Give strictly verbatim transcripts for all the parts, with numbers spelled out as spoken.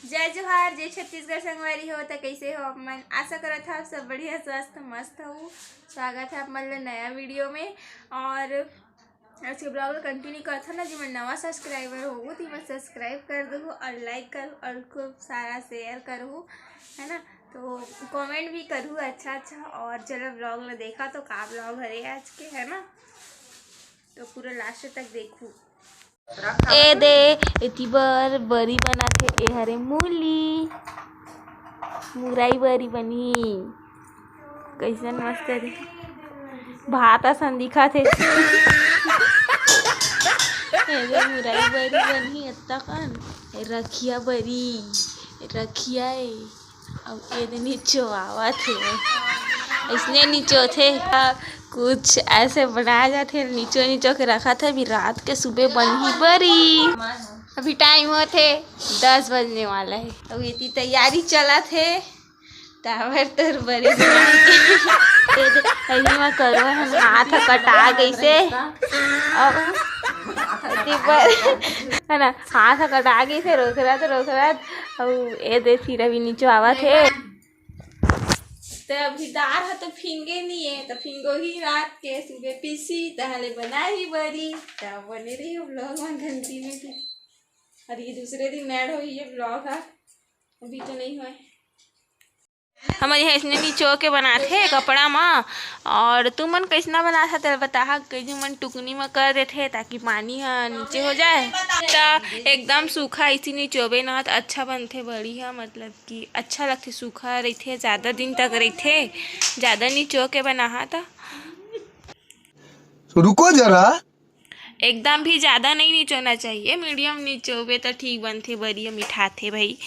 जय जोहार, जय छत्तीसगढ़ संगवारी हो। त कइसे हो आप मन? आशा करत हव सब बढ़िया, स्वस्थ, मस्त हो। स्वागत है आप मन ला नया वीडियो में। और आज के ब्लॉग ला कंटिन्यू करथन ना, जेमन नवा सब्सक्राइबर हो, तेमन सब्सक्राइब कर दो और लाइक करो और खूब सारा शेयर करो, है ना? तो कमेंट भी करो अच्छा अच्छा। और चलो ब्लॉग ला देखा तो का ब्लॉग हरे आज के, है ना? तो पूरा लास्ट तक देखो। ए दे, एती बर बरी बनाथे, ए हरे मूली, मुरई बरी बनी। कइसन मस्त हे, भात असन दिखत हे। ए दे, मुरई बरी बनही अत्ता कन, ए रखिया बरी, रखिया ए। अब ए दे निचोवावत हे, अइसने निचोथे। कुछ ऐसे बनाया जाथे, निचो निचो के रखत हे, अभी रात के सुबह बनही बरी। अभी टाइम होत हे दस बजने वाला हे, अउ एती तैयारी चलत हे, तावर तोर बरी बनाए के। ए दे, अभी मैं करो हन, हाथ ह कटा गइसे। अब एती बर, है ना, हाथ ह कटा गइसे, रोकरत रोकरत। अउ ए दे, सिरा भी निचोवावत हे। त अभी दार ह तो फिंगे नहीं है, तो फिंगो ही रात के सुबह पीसी, तहले बनाही बरी। त बने रही ब्लॉग में घंटी में भी। और ये दूसरे दिन ऐड होही ये ब्लॉग ह, अभी तो नहीं होय। हमर यहाँ इसने निचो के बनाथे कपड़ा म। और तुमन कइसना बनाथा तेला बताहा, कई झन मन टुकनी म कर देथे ताकि पानी ह नीचे हो जाए। त एकदम सूखा इसी निचोबे ना त अच्छा बनथे, बढ़िया, मतलब कि अच्छा लगथे, सूखा रहिथे, ज़्यादा दिन तक रहिथे, ज़्यादा निचो के बनाहा त। रुको जरा। एकदम भी ज़्यादा नहीं निचोना चाहिए, मीडियम निचोबे त ठीक बनथे, बरी मिठाथे भाई।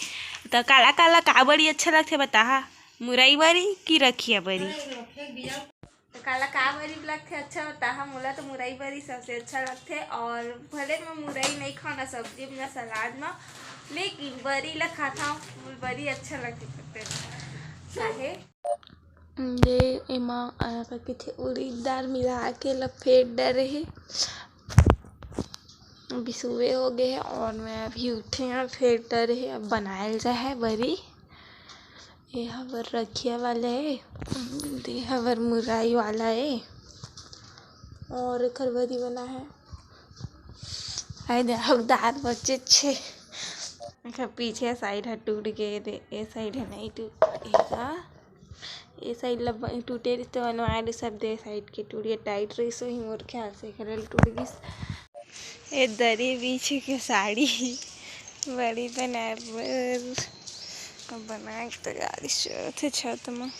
त काला काला का बरी अच्छा लगथे बताहा, मुरई बरी कि रखिया बरी? त काला का बरी लगथे अच्छा बताहा? मोला तो मुरई बरी सबसे अच्छा लगथे, और भले मैं मुरई नहीं खाना सब्जी में, सलाद में, लेकिन बरी ला खाता हूँ, मोला बरी अच्छा लगथे सबसे अच्छा। काहे? दे एमा, आ, का कहिथे, उड़ीद दाल मिला के ल फेंट डरे हे। अभी सुबह हो गए हे और मैं अभी उठे हूँ, फेंट डरे हे, अब बनायल जाए बरी। ये हबर रखिया वाला हे, ये हबर मुरई वाला हे, और एखर बरी बना हे। आय दे, अब दार बचे छे। एखर पीछे साइड ह टूट गए रे, ए साइड ह नहीं टूटे का, ए साइड ला ब-, टूटे रहिस तो बनवाए रहिस, सब दे साइड के टूट गए, टाइट रहिस होही मोर ख्याल से, एखर ले टूट गिस। ए दरी बिछे के साड़ी बरी बनाए बर, अब बनाए के तैयारी चलत हे छत म।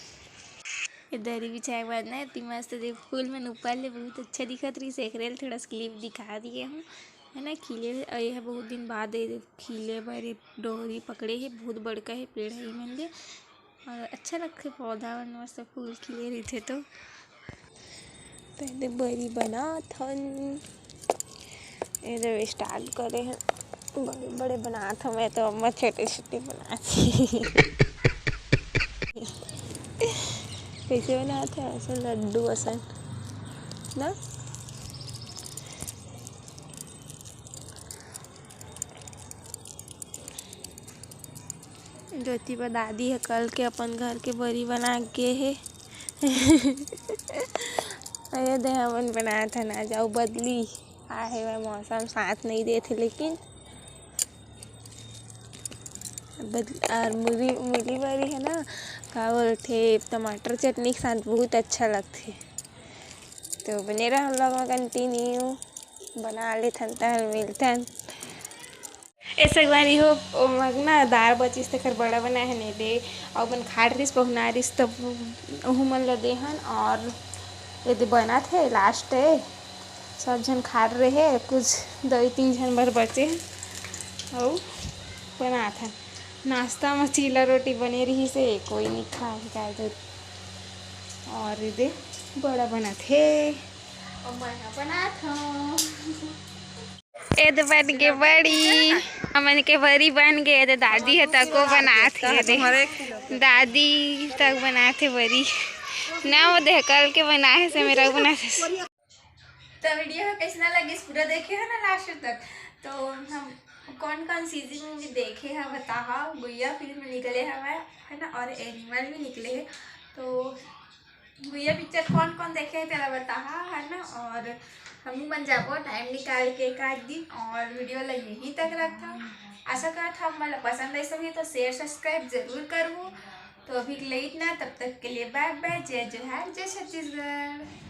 ए दरी बिछाए के बाद ना, एती मस्त दे फूल मन ऊपर ले बहुत अच्छा दिखत रहिस, एकरे ले थोड़ा सा क्लिप दिखा दिए हूँ, है ना, खिले, अउ ये ह बहुत दिन बाद ए दे खिले बर ए डोरी पकड़े हे, बहुत बड़का हे पेड़ हे मन ले। और अच्छा लगथे पौधा मन, मस्त फूल खिले रहिथे तो। पहले बरी बनात हन, ये जब स्टार्ट करे हन, बड़े बड़े बनात हन, मैं तो अम्मा छोटे छोटे बनात ही। कैसे बनात हे? ऐसे लड्डू असन ना। ज्योति बर दादी ह कल के अपन घर के बरी बना के गे हे। अरे दे, हमन बनात हन, आ जाओ, बदली आहे, वह मौसम साथ नहीं देत हे, लेकिन बदली, और मूली, मूली बरी है ना, का बोलथे, टमाटर चटनी के साथ बहुत अच्छा लगथे। तो बने रहो हम लोग में कंटिन्यू, बना लेथन, तहन मिलथन। ए संगवारी हो, ओमन ना दार बचिस तेकर बड़ा बनाए हन एदे, अउ ओमन खाट रिस, पहुना रिस, तब ओहू मन ल देहन। और एदे बनत हे, लास्ट हे, सब झन खाट रहे, कुछ दो तीन झन बर बचे हे, अउ बनात हन। नाश्ता म चीला रोटी बने रिहिस हे, कोई नइ खाए हे काय दे। और एदे बड़ा बनत हे, अउ मैं ह बनात हंव। एदे बन गे बरी, हमन के बरी बन गे। एदे दादी ह तको बनात हे, एदे दादी तक बनात हे बरी। ना वो देह कल के बनाए हे, से मेरा बनात हे। तो वीडियो ह कैसना लगिस, पूरा देखे हो ना लास्ट तक। तो हम कौन कौन सी movie देखे हा बताहा। गुइया फिल्म निकले हवय, है ना, और एनिमल भी निकले हे। तो गुइया पिक्चर कौन कौन देखे हे तेला बताहा, है ना। और हमू मन जाबो टाइम निकाल के एक आध दिन, और वीडियो ला यहीं तक रखथन। आशा करत हव हमन ला पसंद आइस होही, तो शेयर सब्सक्राइब जरूर करहू। तो अभी के लिए इतना, तब तक के लिए बाय बाय, जय जोहार, जय छत्तीसगढ़।